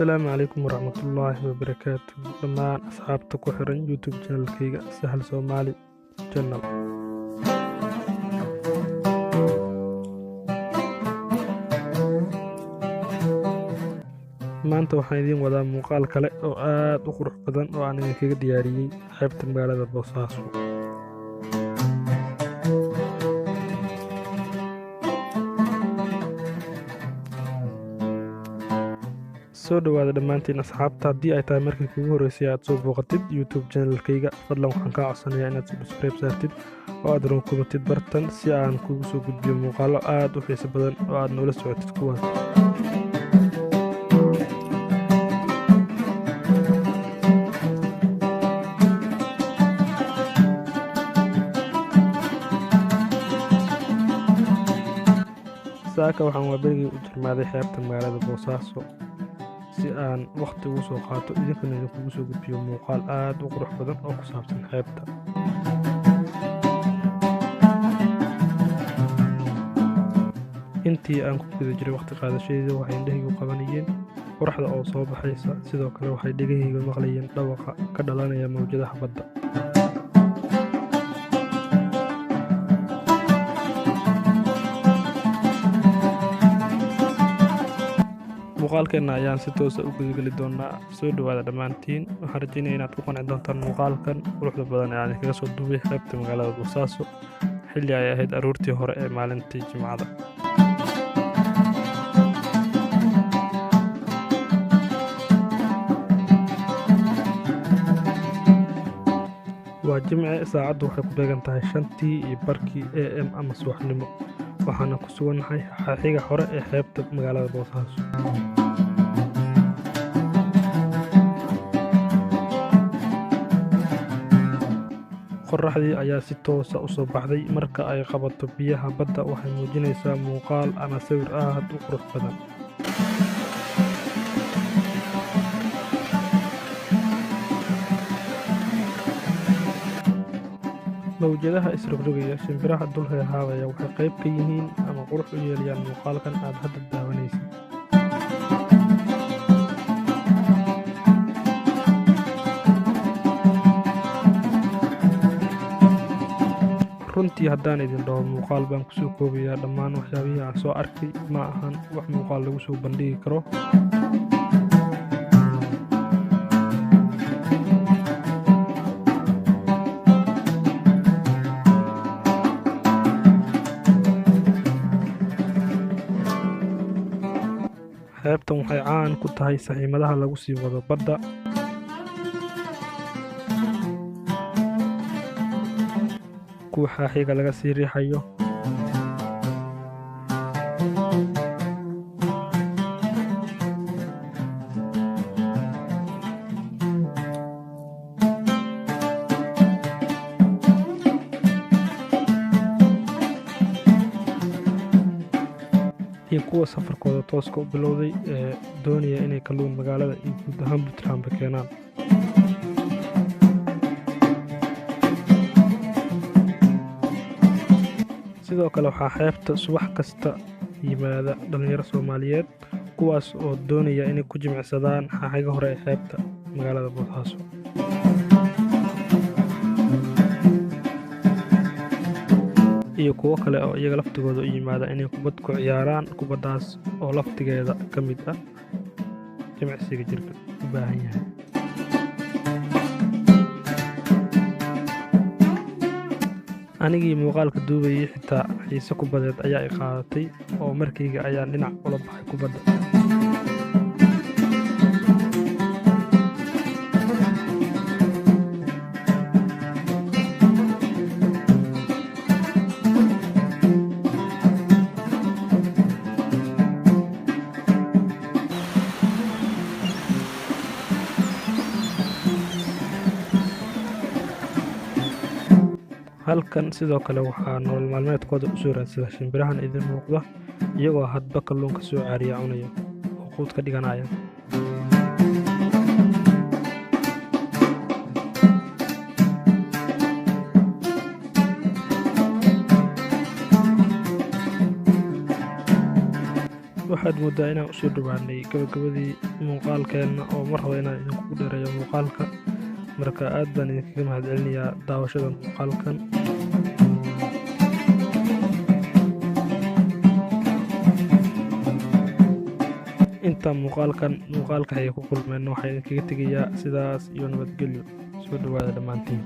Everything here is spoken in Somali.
Asalaamu calaykum waraxmatullaahi wabarakaatu dhammaan asxaabta ku xiran YouTube channelkayga Sahal Soomaali Channel. Maanta waxaan idiin wadaa muuqaal kale oo aad u qurux badan oo aan idinkaga diyaariyey xeebta magaalada Boosaaso. Soo dhawaada dhammaantiin asxaabta. Haddii ay tahay markii kugu horreysay aad soo booqatid YouTube channelkayga, fadlan waxaan kaa codsanayaa inaad subscribe saartid oo aad rukumatid bartan si aan kugu soo gudbiyo muuqaallo aad u xiiso badan oo aad noola socotid kuwaas. Saaka waxaan waaberigii u jarmaaday xeebta magaalada Boosaaso si aan wakhti ugu soo qaato idinkana idinkugu soo gudbiyo muuqaal aad u qurux badan oo ku saabsan xeebta. Intii aan ku guda jiray wakhti qaadashadeeda waxay indhahaygu qabanayeen qoraxda oo soo baxaysa, sidoo kale waxay dhegahayga maqlayeen dhawaqa ka dhalanaya mawjadaha badda. Muuqaalkeenna ayaan si toosa u gudageli doonaa. Soo dhawaada dhammaantiin. Waxaan rajeynaya inaad ku qanci doontaan muuqaalkan quruxda badan ee aan idinkaga soo duubay xeebta magaalada Boosaaso xilli ay ahayd aroortii hore ee maalintii Jimcada. Waa Jimce, saacaddu waxay ku beegan tahay 5:30 AM ama subaxnimo, waxaana ku sugannahay xaxiga hore ee xeebta magaalada Boosaaso. Qorraxdii ayaa si toosa u soo baxday. Marka ay qabato biyaha badda waxay muujinaysaa muuqaal ama sawir aad u qurux badan. Mawjadaha isrogrogaya, shimbiraha dul heehaabaya waxay qayb ka yihiin ama qurux u yeelayaan muuqaalkan aad hadda daawanaysid. Runtii haddaan idin dhaho muuqaal baan kusoo koobayaa dhammaan waxyaabihii aan soo arkay, ma ahan wax muuqaal lagu soo bandhigi karo. Xeebtan waxay caan ku tahay saxiimadaha lagu sii wado badda, kuwa xaaxiga laga sii riixayo, iyo kuwa safarkooda tooska u bilowday ee doonaya inay kalluun magaalada iyo guud ahaan Puntlandba keenaan. Sidoo kale waxaa xeebta subax kasta yimaada dhalinyaro Soomaaliyeed kuwaas oo doonaya inay ku jimicsadaan xaaxiga hore ee xeebta magaalada Boosaaso. Iyo kuwo kale oo iyaga laftigooda u yimaada inay kubad ku ciyaaraan, kubaddaas oo laftigeeda ka mid ah jimicsiga jirka u baahan yahay. Anigii muuqaalka duubayay xitaa xiise kubadeed ayaa i qaadatay oo markayga ayaan dhinac ula baxay kubadda. Halkan sidoo kale waxaa nolol maalmeedkooda u soo raadsada shimbirahan idin muuqda, iyagoo hadba kalluunka soo caariya cunaya oo quud ka dhiganaya. Waxaad mooddaa inaan usoo dhowaanay gabagabadii muuqaalkeenna, oo mar raba inaan idinku dheereeyo muuqaalka. Marka aad baan idinkaga mahadcelinayaa daawashada muuqaalkan. Inta muuqaalkan muuqaalka ay ku kulmeen, waxaa idinkaga tegayaa sidaas iyo nabadgelyo. Soo dhowaada dhammaantiin.